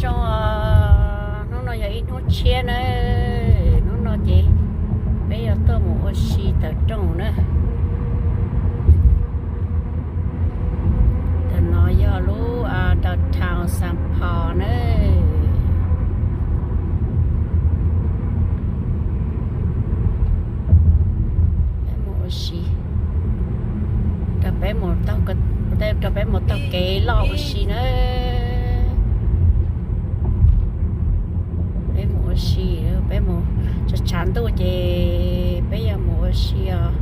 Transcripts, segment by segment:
Rooj, hnub no yog ib hnub tshiab na, hnub no ces peb yuav tuaj mus ua si tawm rooj na. Ntawm no yog lub downtown Saint Paul na. Peb mus ua si, rau peb mus taug, rau peb mus taug kev loj ua si na. Peb mus ua si, peb mus tshav tshav ntuj ces peb yuav mus ua si os.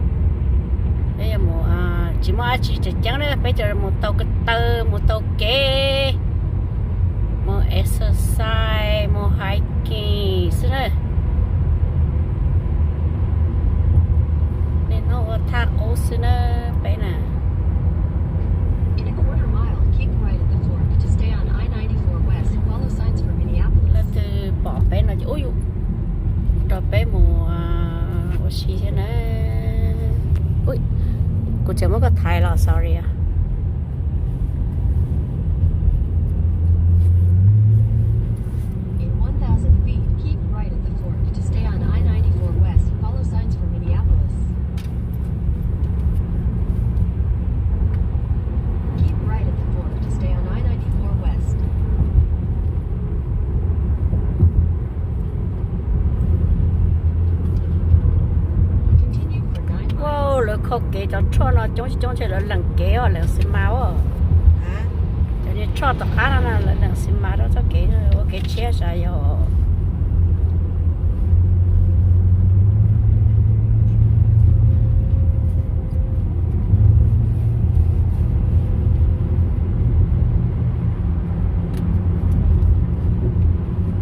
Peb yuav mus, tsis muaj dab tsi tseem ceeb na, peb cov mus taug ko taw, mus taug kev, mus exercise, mus hiking xwb na. Niaj hnub ua thaj qub xwb na peb na. Leej twg pom peb no ces ub yus, rau peb mus ua si thiab na. Kuv tseem muab koj thaiv los, sorry. Wow, lawv kho kev, cov truck no coob coob ntshe lawv lees kev os, lees xi mas os. Cov niag truck tom qab no lawv lees xi mas rau txoj kev, ua kev tshiab sav yog.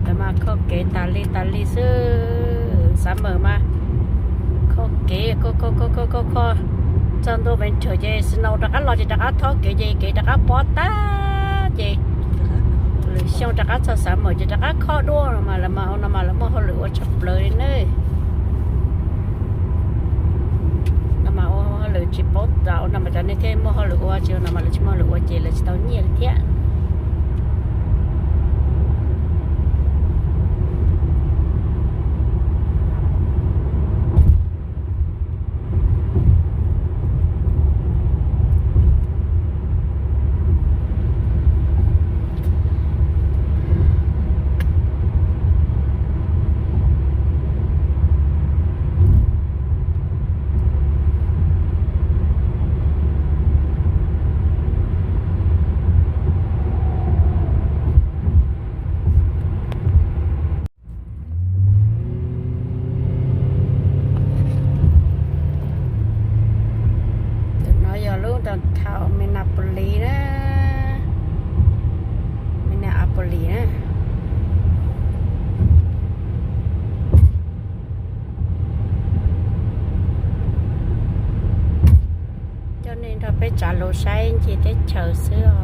Lawv mas kho kev tas li tas li xwb, summer mas kho kev kho kho kho kho kho, txog ntua winter ces snow rov qab los ces rov qab thob kev ces kev rov qab pob tag ces lwm xyoo rov qab txog summer ces rov qab kho dua no mas lawv mas ua no mas lawv muaj hauj lwm ua tshaj plaws li na. No mas ua hauj lwm tsis paub tau no mas cov neeg thiaj muaj hauj lwm ua, tsis no mas lawv tsis muaj hauj lwm ua ces lawv tsis tau nyiaj li thiab. Ntawm no yog lub downtown Minneapolis na, Minneapolis na. Coj nej nrog peb tsav lus saib ncig teb chaws xwb os.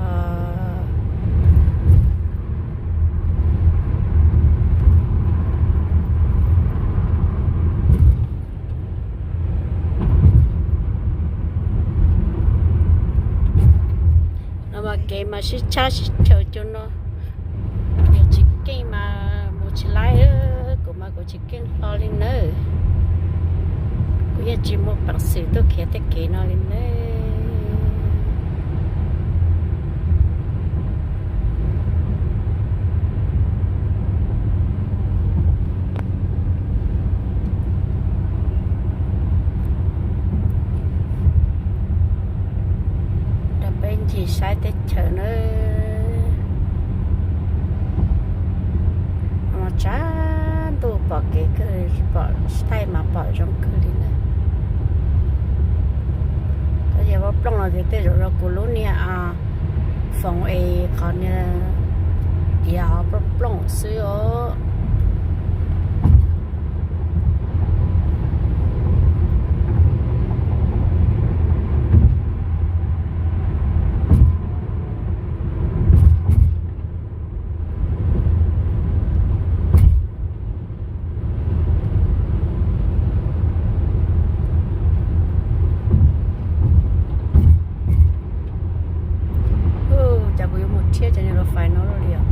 No mas kev mas sib tshab sib chaws cuag no, yog tsis keej mas mus tsis laib, kuv mas kuv tsis keej hlo li nawb. Kuv yeej tsis muaj peev xwm tuaj khiav tej kev no li nawb. Rau peb ncig saib teb chaws nawb. Tshav ntuj pom kev kawg, pom thaij mas pom zoo kawg li na. Tab yog plooj no ces tej zaum rau kuv lub niag foom es qhov niag tiav ho plooj plooj xwb os. Cas kuv yuav mus thiab cov niag lus fais no li os.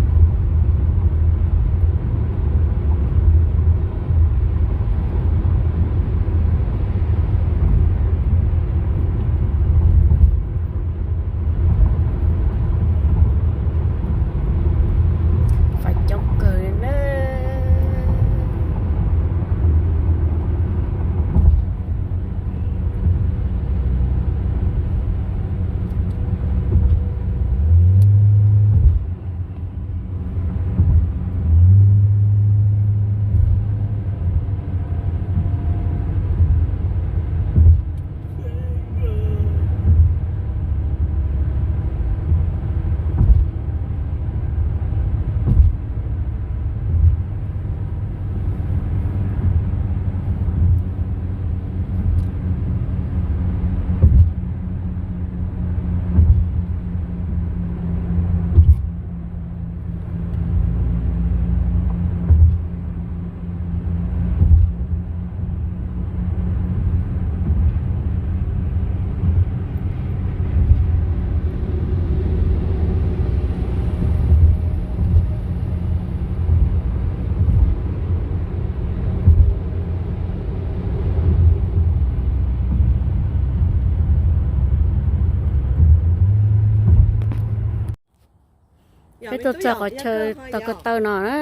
Peb tuaj txog qhov chaw taug ko taw no na,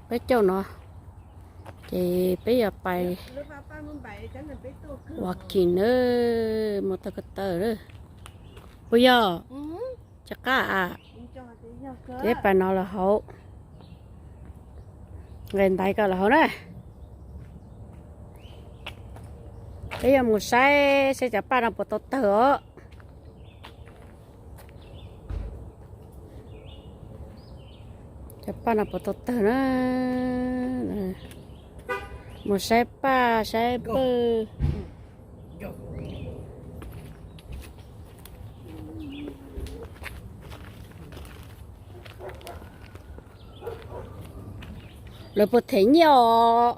peb caum no, ces peb yuav pais walking na, mus taug ko taw na. Puas yog? Tsis qab a. Peb pais no lawm hauv, nqes ntaiv ko lawm hauv na. Peb yuav mus saib saib cov paj no puas tau tawg os. Cov paj no puas tau tawg na. Mus saib paj saib pawg. Lawv puas them nyiaj os?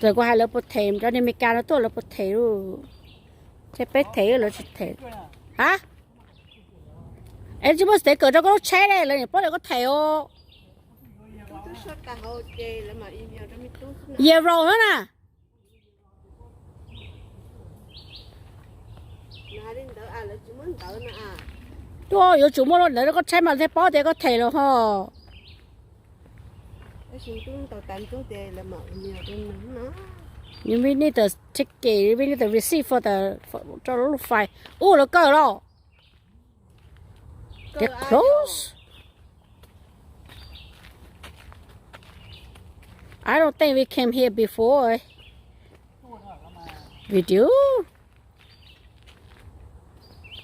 Txawm kuv hais lawv puas them, cov niag Meskas no tuaj lawv puas them lauj? Ces peb them lawv tsis them. Ha? Es tsis muaj xev kawm rau koj lub tsheb ne, lawv niam paub lawv koj them os. Euro xwb na. Tuaj yuav tsum muaj lub ntawd rau koj tsheb mas thiaj paub tias koj them los ho. You need the ticket, you need the receipt for the, for, rau lub fais. Ub, lawv kawm los. They're closed. I don't think we came here before. We do.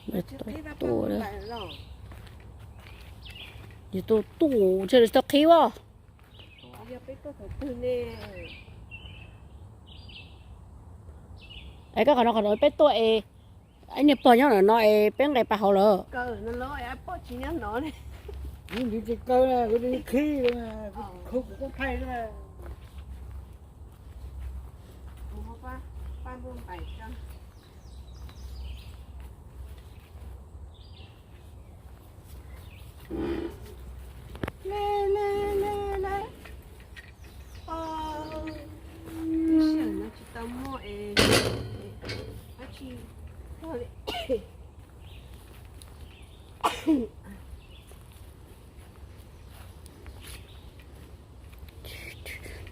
Tuaj, tuaj, tuaj, tuaj, tuaj qhib os. Es koj qhov no, qhov no peb tuaj es, ib niag pog nyob ntawm no es peb nqes pas hauv lawm.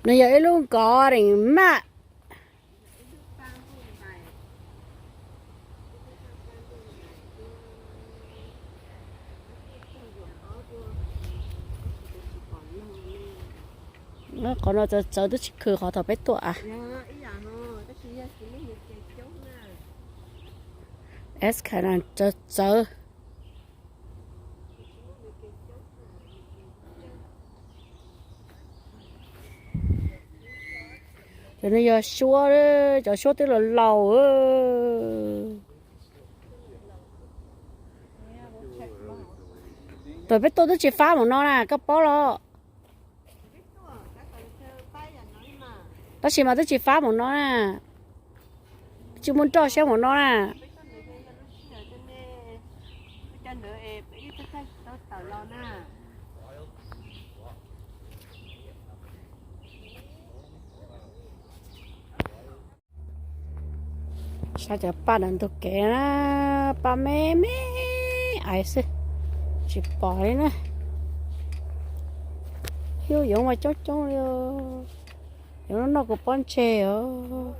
Nws yog ib lub garden maj. Qhov no txawv txawv twb tsis khw qhov thaum peb tuaj a. Eskana txawv txawv. Cov no yog suab, cov suab twb laus laus. Thaum peb tuaj twb tsis fab mus no na, koj paub los? Tab sis mas twb tsis fab mus no na, tsis muaj nroj siab mus no na. Saib cov paj ntawm ntug kev na, paj me me ais xwb, tsis pom li na. Xyov yoov mas coob coob li, yoov noj kuv pob ntseg os.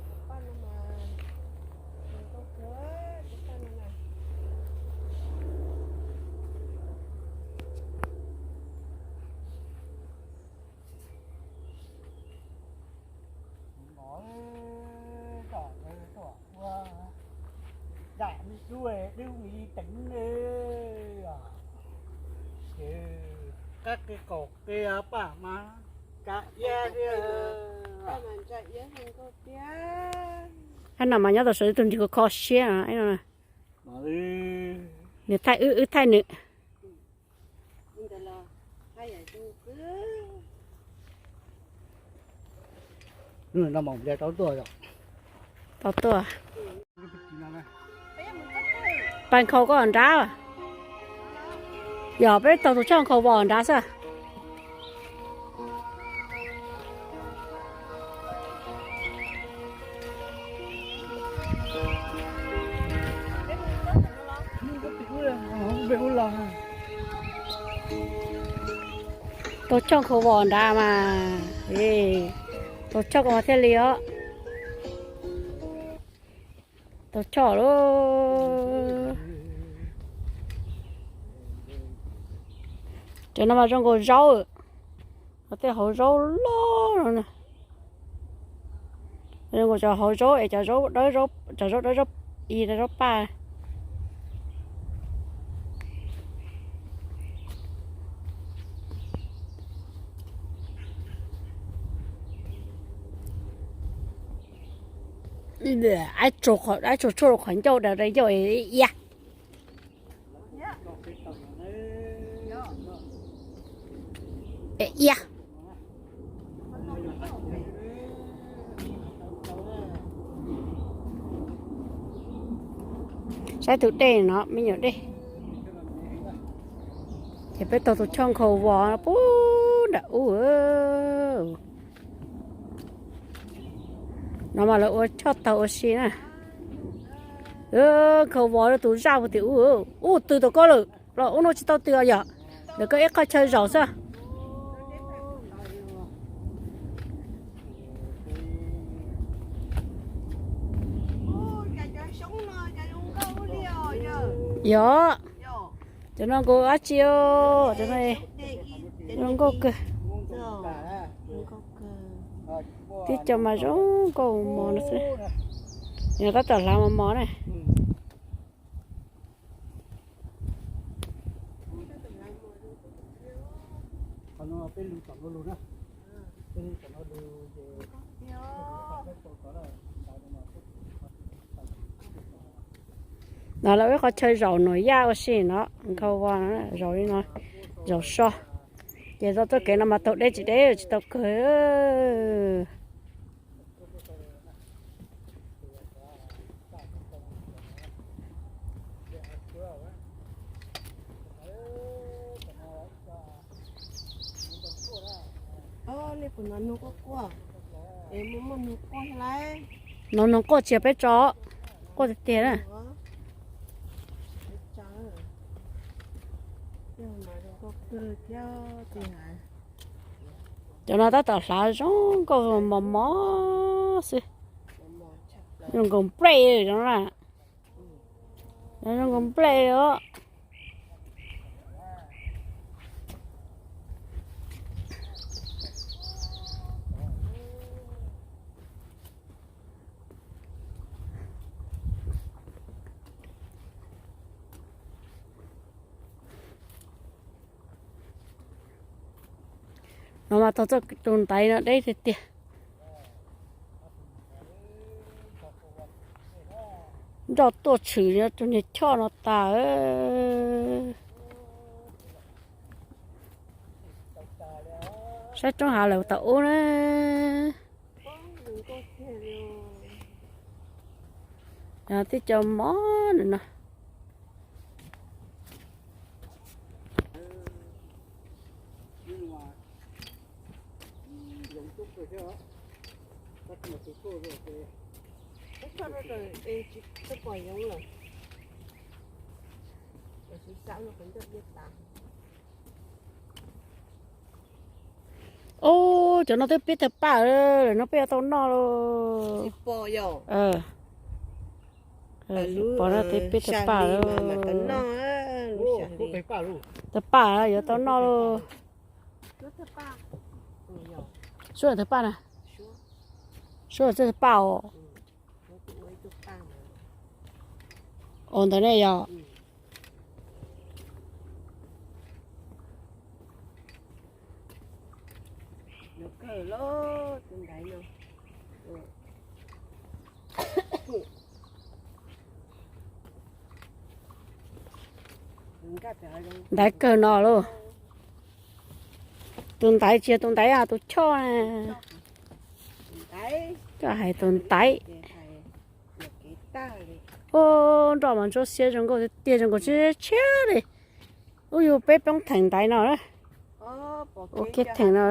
Ab, no mas nyob tau sawv ib tug nrig kho kho siab no. Nws thaij wb, wb thaij nws. Tau tuaj. Pais nkhaus koj nrad. Yog peb taug tus tshaj nkhaus vos nrad xwb. Tau choj nkhaus vos nrad mas, tau choj ko thiaj li os. Tau choj lawm. Cov no mas zoo nkaus zaub, tej hauv zaub loj no. Zoo nkaus cov hauv zaub es cov zaub dawb, cov zaub dawb, zaub i, zaub paj. Aib tsuag tshuaj rau qhov ncauj da ncauj ia. Ia. Saib tus dej no, me nyuam dej. Ces peb tau tus choj nkhaus vos pub nram ub. No mas lawv ua choj taug ua si na. Nkhaus vos rau tus zaj puag tim ub, ub tw tau koj lawm los ub no tsis tau tw os yom. Lawv koj ib qho chaw zaum xwb. Yog, cov no nkaus dab tsi os, cov no zoo nkauj kawg. Tib co mas zoo nkauj mos no xwb. Yog tab tom hlav mos mos na. No lawv ib qho chaw zaum nuam yaj ua si no, nkhaus vos zaum li no, zaum so. Ces txoj txoj kev no mas taug deb tsis deb tsis tau kawg. No noog quaj tsis yog peb tso, quaj tiag tiag na. Cov no tab tom hlav zoo nkauj mos mos xwb. Zoo nkaus nplej cov no na. Zoo nkaus nplej os. No mas tau txoj tus ntaiv no deb tiag tiag. Nroj tuaj tshwm rau niag choj no tas. Saib roob hav lawm tom ub na. Tib co mos no. Ub, cov no twb pib tawg paj lawm, no peb yuav tau noj lauj. Pom no twb pib tawg paj lawm. Tawg paj yuav tau noj lauj. Suab tawg paj na. Suab tawg paj os. Ua ntawd ne yog. Ntaiv kawg no lauj. Tus ntaiv tsis yog tus ntaiv, tus choj. Koj hais tus ntaiv. Ub, nroj mas ntsuab xiab zoo nkauj tiag, zoo nkauj tshiab tshiab li. Ub, yus peb poob theem ntaiv no. Ua kiag theem no.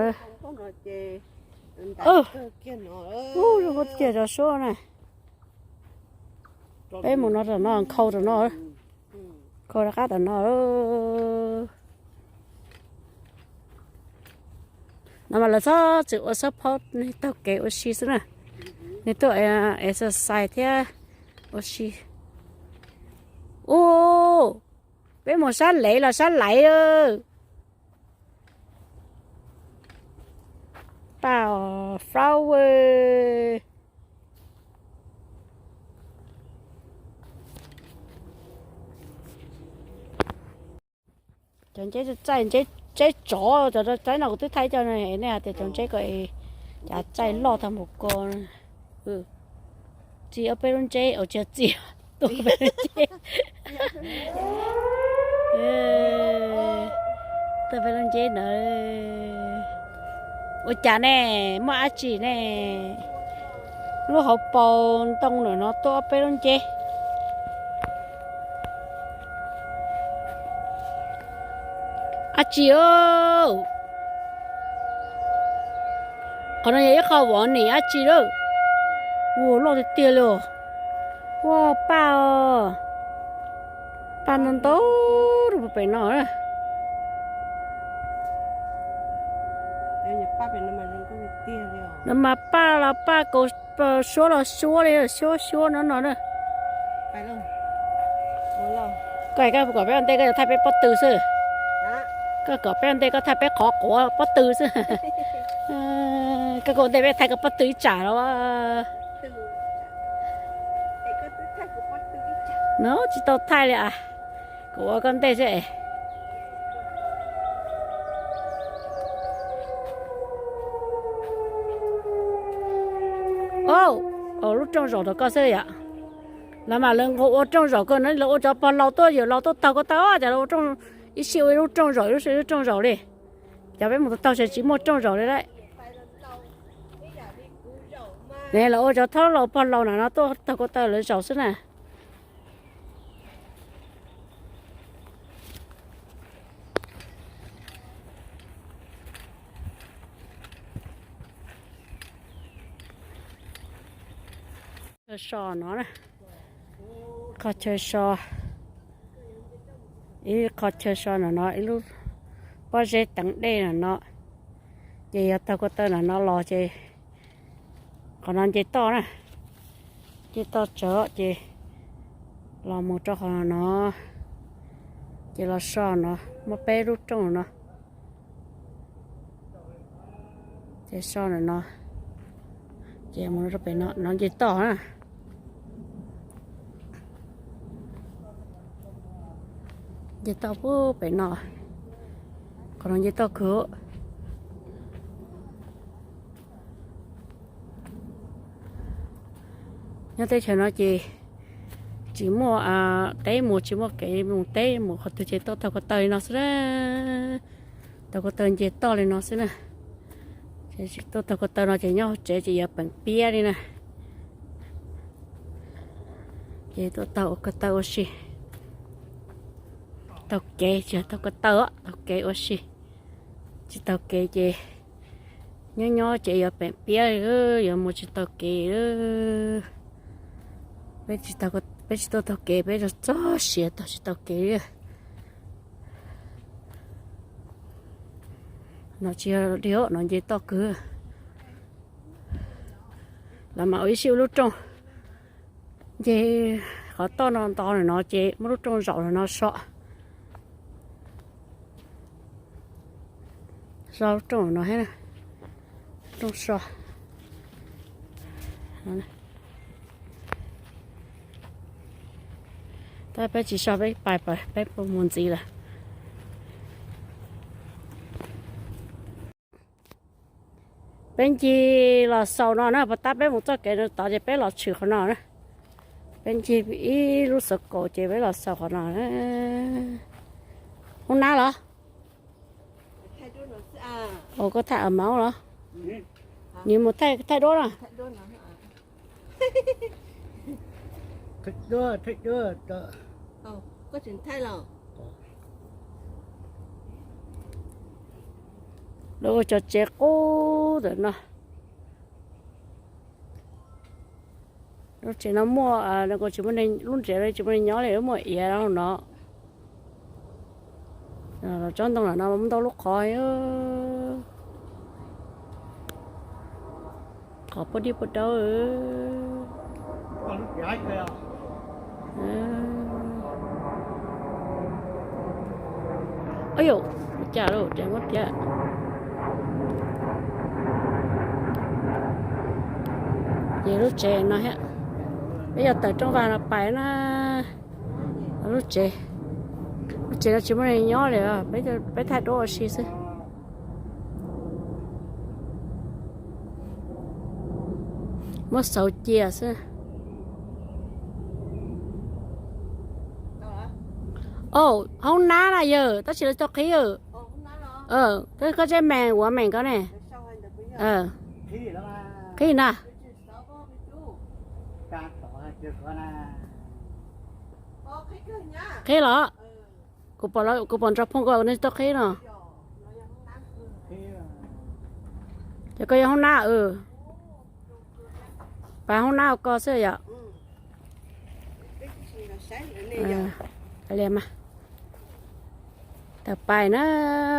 Ub, zoo nkauj tiag cov suab na. Peb mus no rau no, nkhaus rau no. Nkhaus rov qab tom no. No mas lawv txhob txwm ua xab phob, nws taug kev ua si xwb na. Nws tuaj exercise thiab ua si. Ub, peb mus sab lev los sab laiv. Paj flower. Cov ntses txaij, ntses tsov, cov txaij no kuv twb thaij coj nej hais tias cov ntses ko, cov txaij loj tag npaum ko. Txi ob peb lub ntses, ua tsis txi, tuaj peb lub ntses. Tuaj peb lub ntses na. Ua cas ne, muaj dab tsi ne? Lub hauv paus ntoo ntawm no tuaj ob peb lub ntses. Dab tsi? Qhov no yog ib qho vov nim dab tsi lawm. Ua loj tiag tiag li os. Ua paj os. Paj ntau ntau rau pem no. No mas paj los paj, kaus suab los suab li, suab suab no no na. Koj, koj kom peb ua ntej koj yuav thaij peb pob tw xwb. Koj kom peb ua ntej koj thaij peb qhov quav pob tw xwb. Koj ua ntej peb thaij koj pob tw ib tsam los. No tsis tau thaij li as. Kuv ua koj ntej xwb es. Lub rooj zaum rau koj xwb yom. Lawv mas lawv nqus ua rooj zaum kawg no, lawv ua cov pog laus tuaj, yawm laus tuaj taug ko taw, ces lawv ua rooj, ib sij ua ib lub rooj zaum, ib lub sij ua ib lub rooj zaum li. Cov peb mus taug taug ces tsis muaj rooj zaum li lauj. Ne lawv ua cov thaub laus pog laus na no tuaj taug ko taw lawv zaum xwb na. Chaw so no, qhov chaw so, ib qho chaw so no no, ib lub pob zeb teev dej no no, ces yog taug ko taw no no los ces qhov no nce toj na, nce toj tsawv ces los mus rau qhov no no, ces los so no, muaj peb lub rooj no. Ces so ntawm no, ces mus rau pem no, no nce toj na. Nce toj pem no, qhov no nce toj kawg. Nyob teb chaws no ces tsis muaj teb mus, tsis muaj kev mus teb mus qhov twg ces tuaj taug ko taw li no xwb na. Taug ko taw nce toj li no xwb na. Tuaj taug ko taw no ces nyob hauv tsev ces yuav peem piab li na. Ces tuaj taug ko taw ua si. Taug kev, tsis taug ko taw, taug kev ua si. Tsis taug kev ces nyob nyob ces yuav peem piab li, yuav mus tsis taug kev. Peb tsis tuaj taug kev, peb txog siav taug tsis taug kev li. No tsis yog li, no nce toj kawg. Lawv mas ua ib sij ua lub rooj, nce qhov toj no nto no ces muaj lub rooj zaum no so. So lub rooj no thiab, rooj so. Tab peb tsis so peb pais, peb puas mus ntxiv lawm. Peb ncig los xaus no na, puas tab peb mus txoj kev no tod ces peb los tshwm qhov no na. Peb ncig ib lub xav kaum ces peb los xaus qhov no na. Hoob nab los? Ua koj thaij a maub los? Nws mus thaij duab no. Lawv ua cov tsev qub ntawm no. Lub tsev no muaj, lub ntiav tsis muaj neeg nyob li, muaj iav no. Tsob ntoo no muaj ntau lub qhov. Qhov puag dib puag daub. Ua cas lawm, ces muab tiag. Ces lub tsev no thiab, peb yog tawm rooj vag no pais na. Lub tsev, lub tsev no tsis muaj neeg nyob li, peb thaij duab ua si xwb. Muab xauv cia xwb. Au, hoob nab na yawg, tab sis lawv tau qhib. Koj tseb meem ua meem ko ne. Qhib na. Qhib los? Kuv pom nrog phooj ko nej tau qhib no. Ces koj yog hoob nab. Pas hoob nab ua ko xwb yom. Tawm pais na,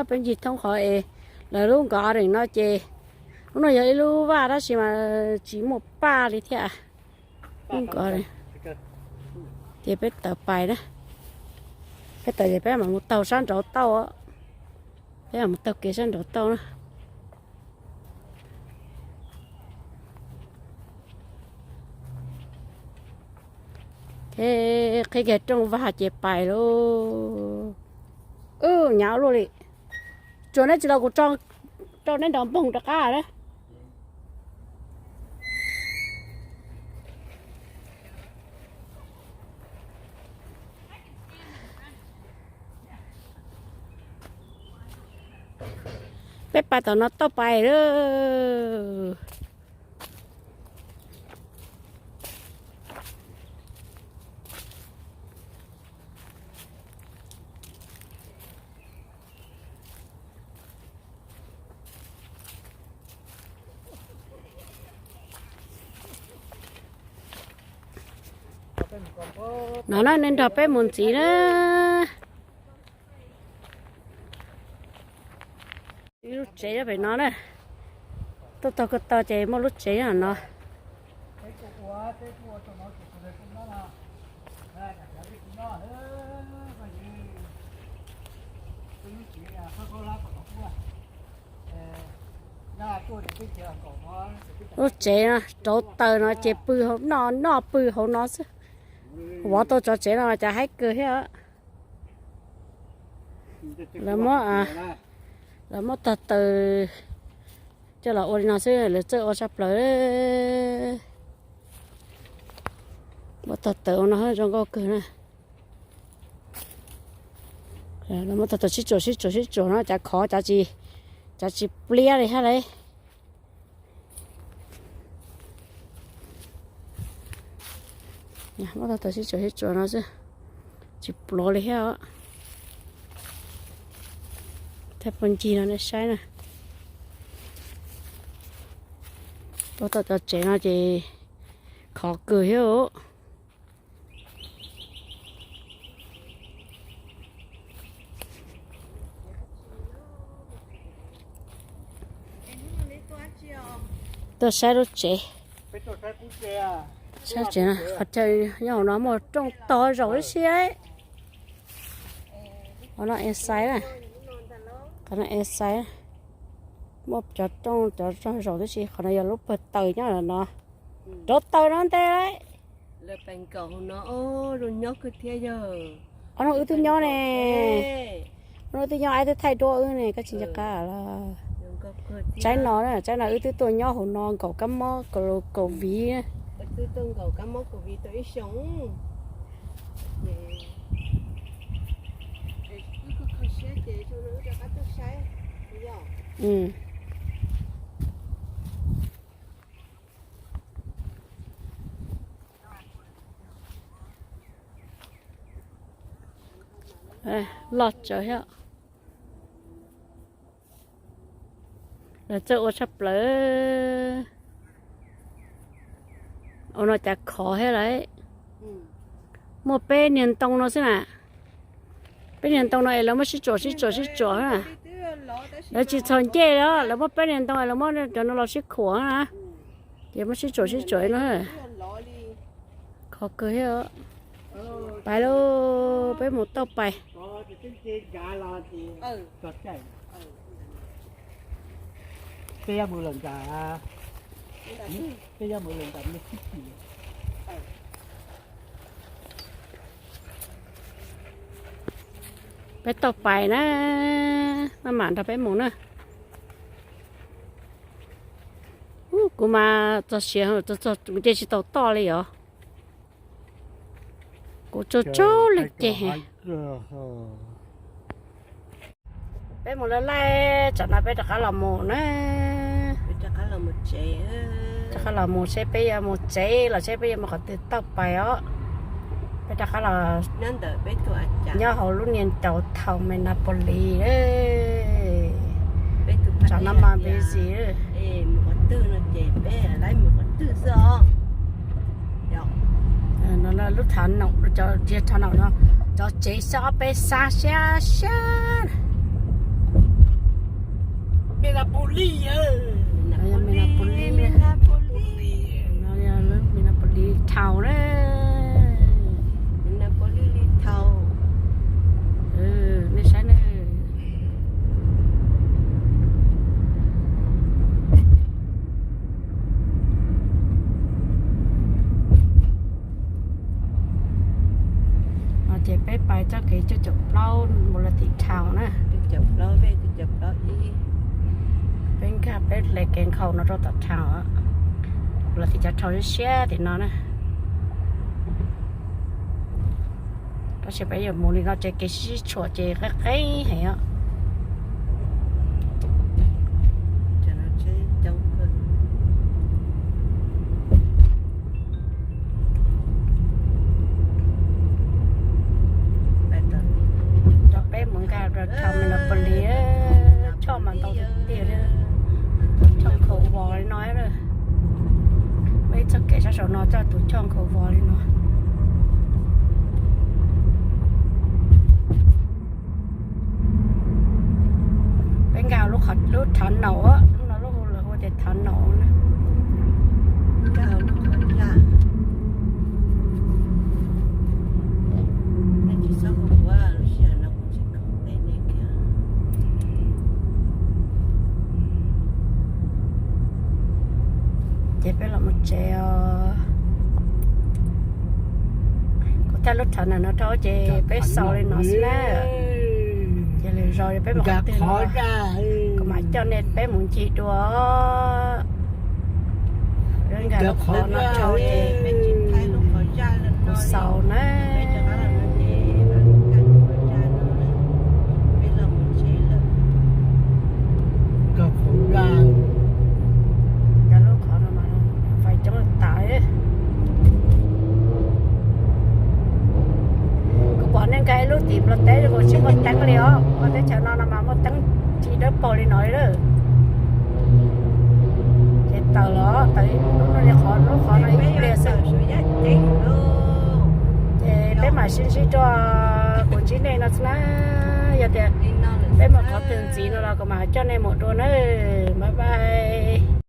peb ncig thoob qhov es lawv lub nkos reem no ces lub no yog ib lub vaj tab sis mas tsis muaj paj li thiab. Lub nkos, ces peb tawm pais na, peb tawm ces peb mam mus taug sab nraud tauj, peb mam mus taug kev sab nraud tauj na. Qhib kiag rooj vag ces pais lauj. Wb nyav luaj li. Tsuas neb tsis los kuv rau neb nrov npoog rov qab na. Peb pais tom no tauj pais lawm. No na, nej nrog peb mus ntxiv na. Ib lub tsev pem no na. Tuaj taug ko taw ces muaj lub tsev no. Lub tsev no rauv taws no ces pw hauv no, noj pw hauv no xwb. Vov tau cov tsev no cas haib kawg thiab. Lawv muab, lawv muab tog taws coj los ua li no xwb, lawv txawj ua tshaj plaws. Muab tog taws ua no zoo nkauj kawg na. Lawv muab tog taws sib tsuam sib tsuam sib tsuam no cas khov, cas tsis pliab li thiab lauj. Muab tog taws sib tsuam sib tsuam no xwb, tsis pluav li thiab. Thiab puag ncig no nej saib na. Ua tau cov tsev no ces khov kawg thiab. Tuaj saib lub tsev. Saib tsev no, qhov chaw nyob hauv no muaj rooj tog zaum tib si. Qhov no inside na, qhov no inside, muaj cov rooj cov tog zaum tib si. Qhov no yog lub pawg taws nyob no. Rauv taws no ntev lawm. Ob no wb twb nyob ne. Ob no wb twb nyob, wb twb thaij duab wb ne, koj tsis nco qab los. Tsaib no, tsaib no wb twb tuaj nyob hauv no nkaum kab mob kaum viv. Loj tsawv thiab. Lawv txawj ua tshaj plaws. Ua no cas khov thiab lauj. Muaj peb niag ntoo no xwb na. Peb niag ntoo no es lawv muab sib tsuam sib tsuam sib tsuam na. Lawv tsis txhos ncej li, lawv muab peb niag ntoo es lawv muab cov no los sib khuam na. Ces muab sib tsuam sib tsuam no. Khov kawg thiab. Pais lauj, peb mus tauj pais. Peb tauj pais na, maj mam nrog peb mus na. Kuv mas txog siav, kuv ces tsis tau toj li os. Kuv tsaug tsaug leej ceg. Peb mus lawm lauj, tsam no peb rov qab los mus na. Rov qab los mus seb peb yuav mus tsev los seb peb yuav mus qhov twg tauj pais os. Peb rov qab los nyob hauv lub niag downtown Minneapolis. Tsam no mas busy. No lub thav naum, thav naum no, cov tsev xyov ob peb xab siab siab. Minneapolis, Minneapolis, Minneapolis town na. Nej saib na. No ces peb pais txoj kev cuaj caum plaub mus lawm tim town na. Peb nkag peb hle kev nkhaus no rau tom town, los tim cov town siab siab tim no na. Tab sis peb yuav mus li no ces kev sib tshuam ces qeeb qeeb heev os. Cov peb mus nkag rau town Minneapolis, choj mas ntau tiag tiag li. Choj nkhaus vos li no. Muaj ib txoj kev sab saum no coj tus choj nkhaus vos li no. Peb nkag lub thav naum, lub no lub hu lawv hu tias thav naum na. Ces peb los mus tsev os. Kuv thaj lub thav naum no rau ces peb xaus li no xwb na. Ces lwm zaus peb mus qhov twg, kuv mam coj nej peb mus ncig dua. Nkag lub qhov no rau ces kuv xaus na. Nkag lub qhov no mas fais coob tas. Kuv pom nej nkag ib lub tim Nplog teb kuj tsis muaj teeb li os, ua teb chaws no no mas muaj teeb tsis dawb paug li no li lawm. Ces tawm los tawm lub no li qhov, lub qhov no ib pliag xwb. Ces peb mam sib ntsib dua, kuv ntsib nej no xwb na. Yog tias peb mus qhov twg ntxiv no los kuv mam coj nej mus dua na. Bye bye.